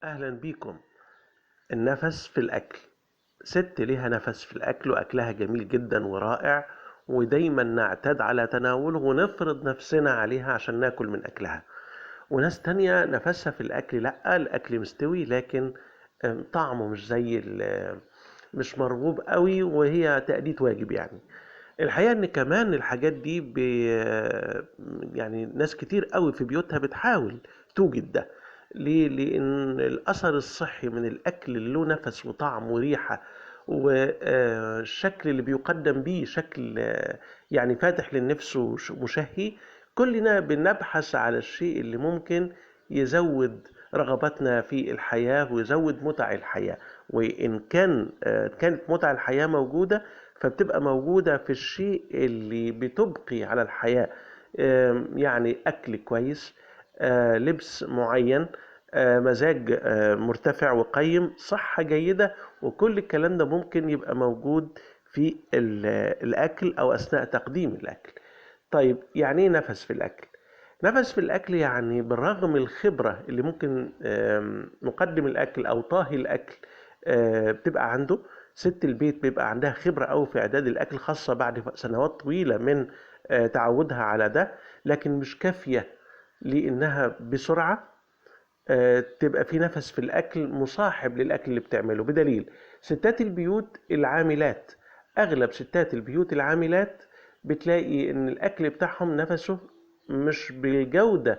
أهلا بيكم. النفس في الأكل. ست ليها نفس في الأكل وأكلها جميل جدا ورائع، ودايما نعتاد على تناوله ونفرض نفسنا عليها عشان ناكل من أكلها. وناس تانية نفسها في الأكل، لأ الأكل مستوي لكن طعمه مش زي مش مرغوب قوي، وهي تأدية واجب يعني. الحقيقة إن كمان الحاجات دي يعني ناس كتير قوي في بيوتها بتحاول توجد ده. ليه؟ لأن الأثر الصحي من الأكل اللي له نفس وطعم وريحة والشكل اللي بيقدم بيه شكل يعني فاتح للنفس ومشهي، كلنا بنبحث على الشيء اللي ممكن يزود رغباتنا في الحياة ويزود متع الحياة. وإن كانت متع الحياة موجودة فبتبقى موجودة في الشيء اللي بتبقي على الحياة، يعني أكل كويس، لبس معين، مزاج، مرتفع وقيم، صحة جيدة، وكل الكلام ده ممكن يبقى موجود في الأكل أو أثناء تقديم الأكل. طيب يعني إيه نفس في الأكل؟ نفس في الأكل يعني بالرغم الخبرة اللي ممكن مقدم الأكل أو طاهي الأكل، بتبقى عنده، ست البيت بيبقى عندها خبرة أوي في إعداد الأكل، خاصة بعد سنوات طويلة من تعودها على ده، لكن مش كافية لأنها بسرعة تبقى في نفس في الأكل مصاحب للأكل اللي بتعمله. بدليل ستات البيوت العاملات، أغلب ستات البيوت العاملات بتلاقي إن الأكل بتاعهم نفسه مش بالجودة،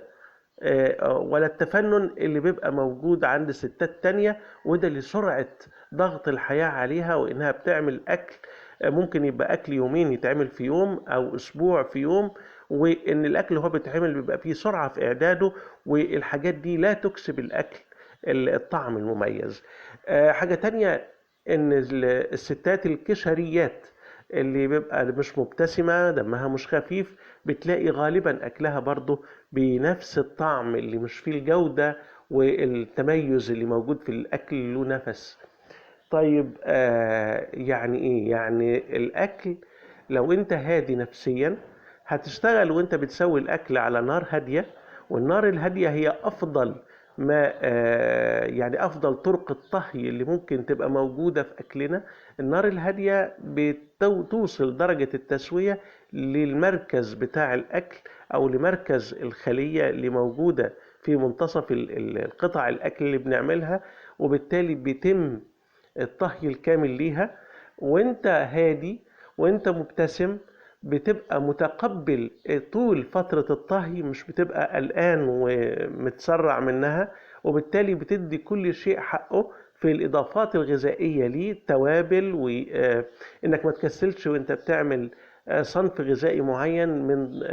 ولا التفنن اللي بيبقى موجود عند ستات تانية، وده لسرعة ضغط الحياة عليها، وإنها بتعمل أكل، ممكن يبقى أكل يومين يتعمل في يوم أو أسبوع في يوم، وإن الأكل هو بيتعمل بيبقى فيه سرعة في إعداده، والحاجات دي لا تكسب الأكل الطعم المميز. حاجة تانية إن الستات الكشريات اللي بيبقى مش مبتسمة، دمها مش خفيف، بتلاقي غالبا أكلها برضو بنفس الطعم اللي مش فيه الجودة والتميز اللي موجود في الأكل اللي له نفس. يعني إيه؟ يعني الأكل لو أنت هادي نفسيا هتشتغل وأنت بتسوي الأكل على نار هادية، والنار الهادية هي أفضل ما، يعني أفضل طرق الطهي اللي ممكن تبقى موجودة في أكلنا. النار الهادية بتوصل درجة التسوية للمركز بتاع الأكل أو لمركز الخلية اللي موجودة في منتصف القطع الأكل اللي بنعملها، وبالتالي بيتم الطهي الكامل ليها. وانت هادي وانت مبتسم بتبقى متقبل طول فترة الطهي، مش بتبقى قلقان ومتسرع منها، وبالتالي بتدي كل شيء حقه في الإضافات الغذائية ليه، التوابل، وإنك ما تكسلش وإنت بتعمل، صنف غذائي معين، من،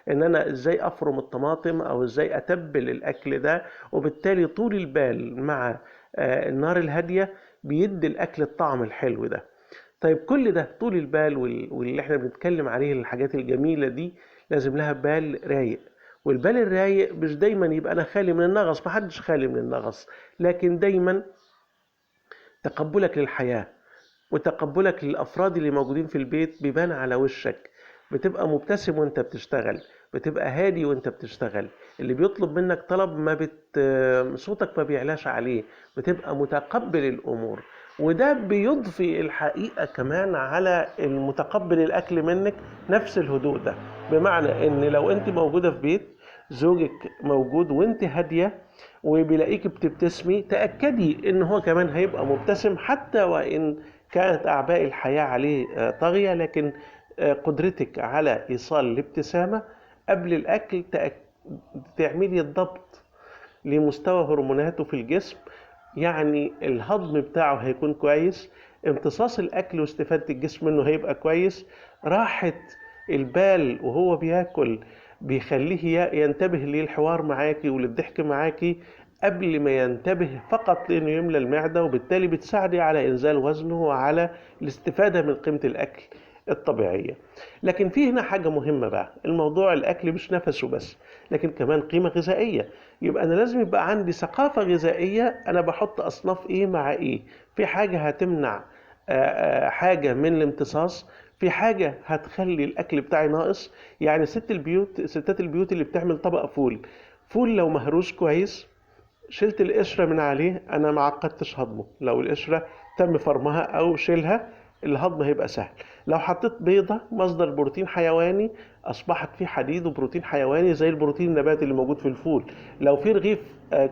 إن أنا إزاي أفرم الطماطم أو إزاي أتبل الأكل ده. وبالتالي طول البال مع، النار الهادية بيدي الأكل الطعم الحلو ده. طيب كل ده طول البال واللي احنا بنتكلم عليه الحاجات الجميلة دي لازم لها بال رايق، والبال الرايق مش دايما يبقى أنا خالي من النغص، محدش خالي من النغص، لكن دايما تقبلك للحياة وتقبلك للأفراد اللي موجودين في البيت بيبان على وشك، بتبقى مبتسم وانت بتشتغل، بتبقى هادي وانت بتشتغل، اللي بيطلب منك طلب ما صوتك ما بيعلاش عليه، بتبقى متقبل الأمور. وده بيضفي الحقيقة كمان على المتقبل الأكل منك نفس الهدوء ده، بمعنى إن لو أنت موجودة في بيت زوجك موجود وأنت هادية وبيلاقيك بتبتسمي، تأكدي إن هو كمان هيبقى مبتسم، حتى وإن كانت أعباء الحياة عليه، طاغية، لكن، قدرتك على إيصال الابتسامة قبل الأكل تعملي الضبط لمستوى هرموناته في الجسم، يعني الهضم بتاعه هيكون كويس، امتصاص الأكل واستفادة الجسم منه هيبقى كويس، راحة البال وهو بياكل بيخليه ينتبه للحوار معاكي وللضحك معاكي قبل ما ينتبه فقط لأنه يملى المعدة، وبالتالي بتساعدي على إنزال وزنه وعلى الاستفادة من قيمة الأكل الطبيعية. لكن في هنا حاجة مهمة بقى، الموضوع الأكل مش نفسه بس، لكن كمان قيمة غذائية. يبقى أنا لازم يبقى عندي ثقافة غذائية، أنا بحط أصناف إيه مع إيه، في حاجة هتمنع، حاجة من الامتصاص، في حاجة هتخلي الأكل بتاعي ناقص. يعني ستات البيوت اللي بتعمل طبق فول، فول لو مهروس كويس شلت القشرة من عليه، انا ما عقدتش هضمه. لو القشرة تم فرمها او شيلها الهضم هيبقى سهل. لو حطيت بيضة مصدر بروتين حيواني، اصبحت فيه حديد وبروتين حيواني زي البروتين النباتي اللي موجود في الفول. لو في رغيف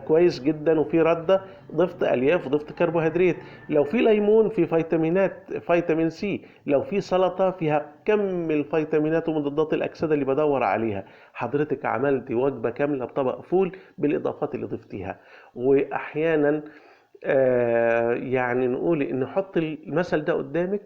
كويس جدا وفي رده، ضفت الياف وضفت كربوهيدرات. لو في ليمون في فيتامينات، فيتامين سي. لو في سلطة فيها كم الفيتامينات ومضادات الاكسدة اللي بدور عليها. حضرتك عملتي وجبة كاملة بطبق فول بالاضافات اللي ضفتيها. واحيانا يعني نقول ان حط المثل ده قدامك،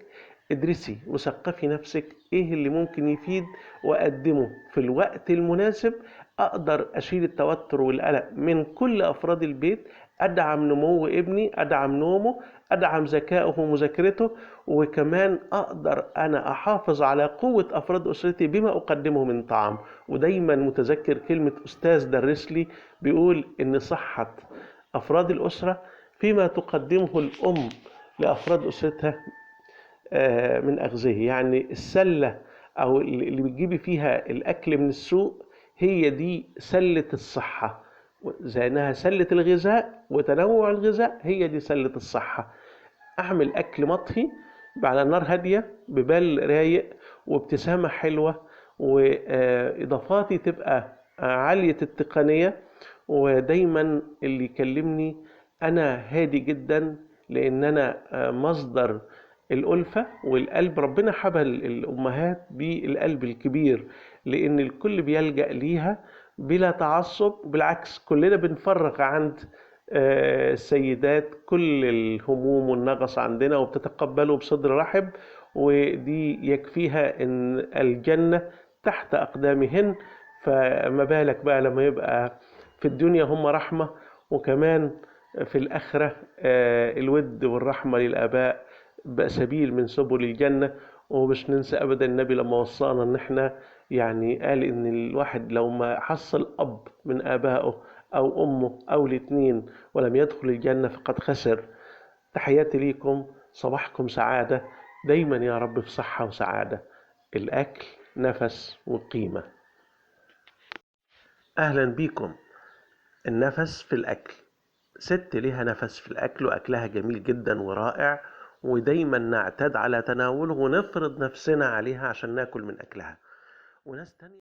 ادرسي وثقفي نفسك ايه اللي ممكن يفيد واقدمه في الوقت المناسب. اقدر اشيل التوتر والقلق من كل افراد البيت، ادعم نمو ابني، ادعم نومه، ادعم ذكائه ومذاكرته، وكمان اقدر انا احافظ على قوة افراد اسرتي بما اقدمه من طعام. ودايما متذكر كلمة استاذ درس لي بيقول ان صحة افراد الاسرة فيما تقدمه الأم لأفراد أسرتها من أغذية. يعني السلة أو اللي بتجيبي فيها الأكل من السوق هي دي سلة الصحة، زينها سلة الغذاء وتنوع الغذاء هي دي سلة الصحة. أعمل أكل مطهي على نار هادية ببال رايق وابتسامة حلوة، وإضافاتي تبقى عالية التقنية. ودايما اللي يكلمني أنا هادي جدا، لأن أنا مصدر الألفة والقلب. ربنا حبل الأمهات بالقلب الكبير، لأن الكل بيلجأ ليها بلا تعصب. بالعكس كلنا بنفرغ عند السيدات كل الهموم والنغص عندنا، وبتتقبله بصدر رحب، ودي يكفيها إن الجنة تحت أقدامهن. فما بالك بقى لما يبقى في الدنيا هم رحمة، وكمان في الآخرة الود والرحمة للآباء بقى سبيل من سبل الجنة. ومش ننسى أبدا النبي لما وصانا إن إحنا يعني قال إن الواحد لو ما حصل أب من آبائه أو أمه أو الاثنين ولم يدخل الجنة فقد خسر. تحياتي ليكم، صباحكم سعادة دايما يا رب، في صحة وسعادة. الأكل نفس وقيمة. أهلا بيكم. النفس في الأكل. ست ليها نفس في الأكل وأكلها جميل جدا ورائع، ودايما نعتاد على تناوله ونفرض نفسنا عليها عشان ناكل من أكلها. وناس تانية